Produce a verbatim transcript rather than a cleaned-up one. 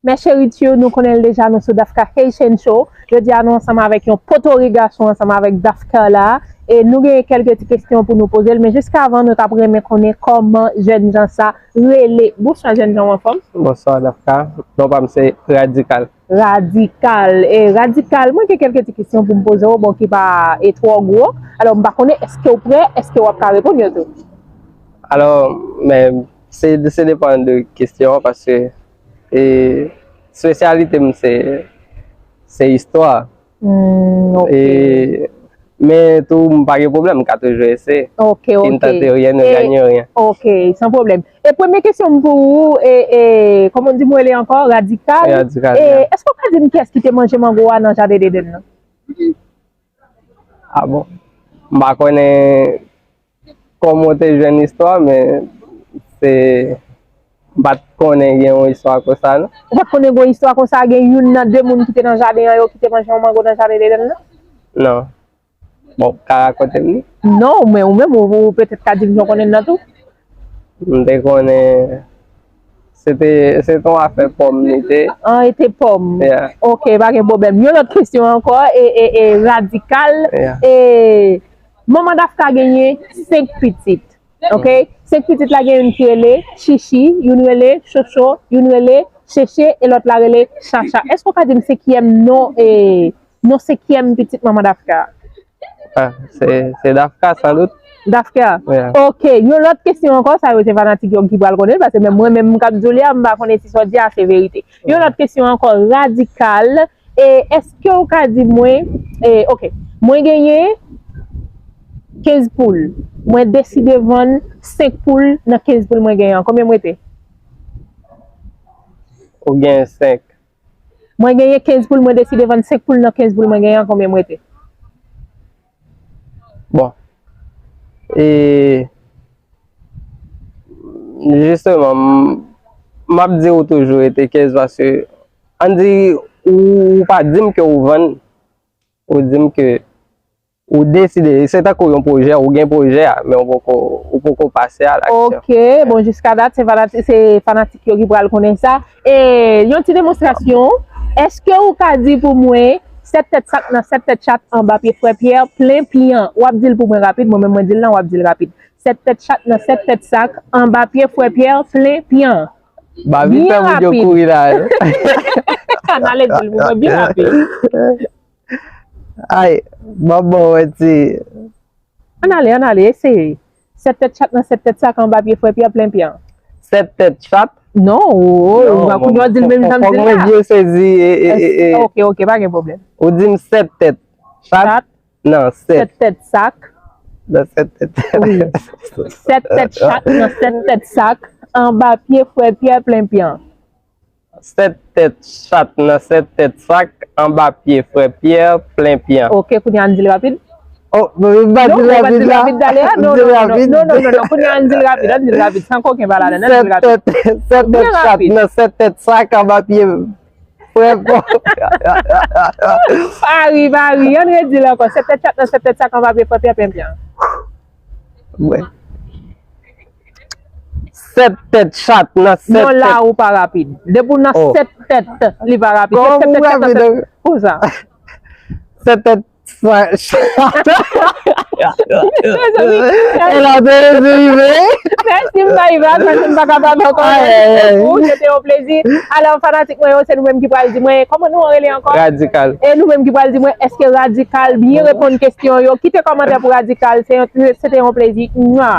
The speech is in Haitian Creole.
Mes chéris, nou konnen l deja, nou sou Dafka Haitian Show. Jodi a nou ansanm avèk yon potorik gason, ansanm avèk Dafka la. E nou gen kèlke ti kesyon pou nou poze l, men jiskavan nou t ap renmen konnen kòman jèn jan sa rele. Bonswa jèn jan, w anfòm? Bonswa Dafka, non pa m se Radikal. Radikal. E, Radikal, mwen gen kèlke ti kesyon pou m poze w, bon, ki pa, e, twò gwo. Alò, m pa konnen, èske w prè, èske w ap ka reponn yo tou? Alò, men, se, se depann de kesyon an, paske, e, espesyalite m se, se istwa. Hmm, ok. E, men tou, m pa gen pwoblèm, m ka toujou eseye. Ok, ok. Si m tante ryen, nou ganye ryen. Ok, san pwoblèm. E premye kesyon m pou ou, e, e, kòman w di m rele ankò? Radikal. Radikal, e, yeah. Èske w ka di m kiyès ki te manje mango a nan jaden Edenn nan? Ah bon? M pa konnen kòman w te jwenn istwa, men se, m pa t konnen gen yon istwa konsa, non. Ou pa t konnen gen yon istwa konsa, gen youn nan de moun ki te nan jaden an yo ki te manje yon mango nan jaden Edenn nan? Non. Bon, w ka rakonte m li? Non, men ou menm, ou, ou petèt ka di m jan w konnen l nan tou. M te konnen se te, se te yon afè pòm li te. Ah, e te pòm. Yeah. Ok, pa gen pwoblèm. Yon lòt kesyon ankò, e, e, e, Radikal. Yeah. E, manman Dafka genyen senk pitit. Ok? Senk pitit la gen youn ki rele Chichi, youn rele Chocho, youn rele Cheche, e lòt la rele Chacha. Èske w ka di m se kiyès non, e, non senkyèm pitit manman Dafka? Ah, se, se Dafka, san dout. Dafka? Yeah. Ok, yon lòt kesyon ankò, sa yo se fanatik yo ki pral konnen, paske menm mwen menm m k ap di w li a, m pa konnen si sa w di a se verite. Yon lòt kesyon ankò, Radikal, e èske w ka di mwen, e, ok, mwen genyen kenz poul, mwen deside vann senk poul nan kenz poul mwen genyen an, konbyen m rete? Ou genyen senk. Mwen genyen kenz poul, mwen deside vann senk poul nan kenz poul mwen genyen an, konbyen m rete? Bon. E, jisteman, m, m ap di ou toujou rete kenz paske, ann di, ou, ou pa di m ke ou vann, ou di m ke ou deside, se tankou yon pwojè, ou gen pwojè a, men ou poko, ou poko pase a laksyon. Ok, bon, jiska dat, se fanati-, se fanatik yo ki pral konnen sa. E, yon ti demonstrasyon, èske ou ka di pou mwen, sèt tèt sak nan sèt tèt chat anba pye frè Pyè plen pyan? W ap di l pou mwen rapid, mwen menm mwen di l lan, w ap di l rapid. Sèt tèt chat nan sèt tèt sak anba pye frè Pyè plen pyan. Ba vit fè moun yo kouri la, yo. Ann ale di l pou mwen byen rapid. Ay, ban m ba w yon ti. Ann ale, ann ale, eseye. Sèt tèt chat nan sèt tèt sak anba pye frè Pyè plen pyan. Sèt tèt chat? Non, ou, ou, ou, kounye a w di l menm jan m di l la. Fòk mwen byen sezi, e, e, e, e. Ok, ok, pa gen pwoblèm. Ou di m sèt tèt chat. Chat. Nan sèt. Sèt tèt sak. Nan sèt tèt. Wi. Sèt tèt chat nan sèt tèt sak anba pye frè Pyè plen pyan. Sèt tèt chat nan sèt tèt sak anba pye frè Pyè plen pyan. Ok, kounye a ann di l rapid. Oh, men m pa di l rapid la. Non, non, non, non, non, non, non, non, non, non, non, kounye a ann di l rapid, ann di l rapid, san koken pa ladan, ann di l rapid. Sèt tèt, sèt tèt chat nan sèt tèt sak anba pye frè Pyè. Pa ri, pa ri, ann redi l ankò. Sèt tèt chat nan sèt tèt sak anba pye frè Pyè plen pyan. Mwen. Sèt tèt chat nan sèt tèt. Non, la ou pa rapid. Depi w nan sèt tèt, li pa rapid. Kòman pou rapid? Konsa. Sèt tèt chat. Mezanmi, e la te rive. Mèsi, m pa rive, paske m pa kapab ankò. Ay, ay, ay. Ou, se te yon plezi. Alò, fanatik mwen yo, se nou menm ki pral di mwen, kòman nou rele ankò? Radikal. E nou menm ki pral di mwen, èske Radikal byen reponn kesyon yo? Kite kòmantè pou Radikal. Se yon, se te yon plezi. Mwa.